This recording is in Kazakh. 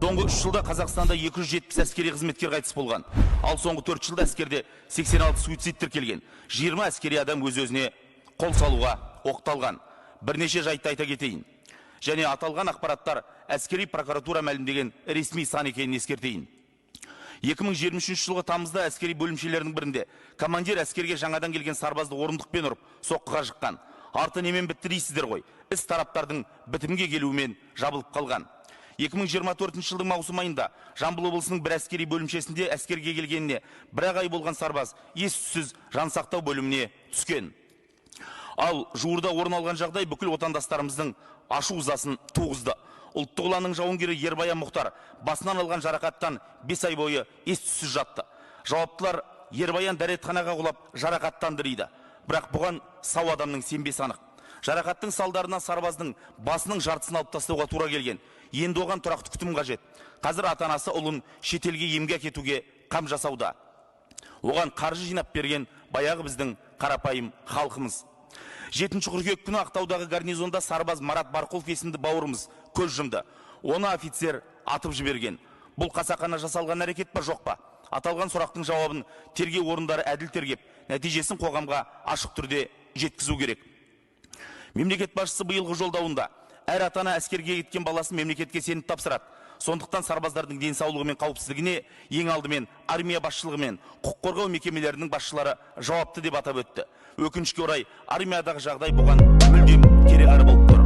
Соңғы 3 жылда Қазақстанда 270 әскери қызметкер қайтыс болған. Ал соңғы 4 жылда әскерде 86 суицид тіркелген. 20 әскери адам өз өзіне қол салуға оқталған. Бірнеше жайтты айта кетейін. Және аталған ақпараттар әскери прокуратура мәлімдеген ресми сан екенін ескертейін. 2023 жылғы тамызда әскери бөлімшелерінің бірінде командир әскерге жаңадан келген сарбазды орындықпен ұрып, соққыға жыққан. Арты немен бітті дейсіздер ғой. Іс тараптардың бітімге келуімен жабылып қалған. 2024 жылдың маусым айында Жамбыл облысының бір әскери бөлімшесінде әскерге келгеніне бір ақ ай болған сарбаз ес түссіз жансақтау бөліміне түскен. Ал жуырда орын алған жағдай бүкіл отандастарымыздың ашу ызасын туғызды. Ұлттық ұланның жауынгері Ербаян Мұхтар басынан алған жарақаттан 5 ай бойы ес түссіз жатты. Жауаптылар Ербаян дәретханаға құлап жарақаттанды дейді. Бірақ бұған сау адамның сенбесі анық. Жарақаттың салдарынан сарбаздың басының жартысын алып тастауға тура келген. Енді оған тұрақты күтім қажет. Қазір ата анасы ұлын шетелге емге әкетуге қам жасауда. Оған қаржы жинап берген баяғы біздің қарапайым халқымыз. 7 қыркүйек күні Ақтаудағы гарнизонда сарбаз Марат Барқұлов есімді бауырымыз көз жұмды. Оны офицер атып жіберген. Бұл қасақана жасалған әрекет па, жоқ па? Аталған сұрақтың жауабын тергеу орындары әділ тергеп, нәтижесін қоғамға ашық түрде жеткізу керек. Мемлекет басшысы биылғы жолдауында: «Әр ата ана әскерге кеткен баласын мемлекетке сеніп тапсырады. Сондықтан сарбаздардың денсаулығы мен қауіпсіздігіне ең алдымен армия басшылығы мен құқық қорғау мекемелерінің басшылары жауапты», – деп атап өтті. Өкінішке орай, армиядағы жағдай бұған мүлдем кереғар болып тұр.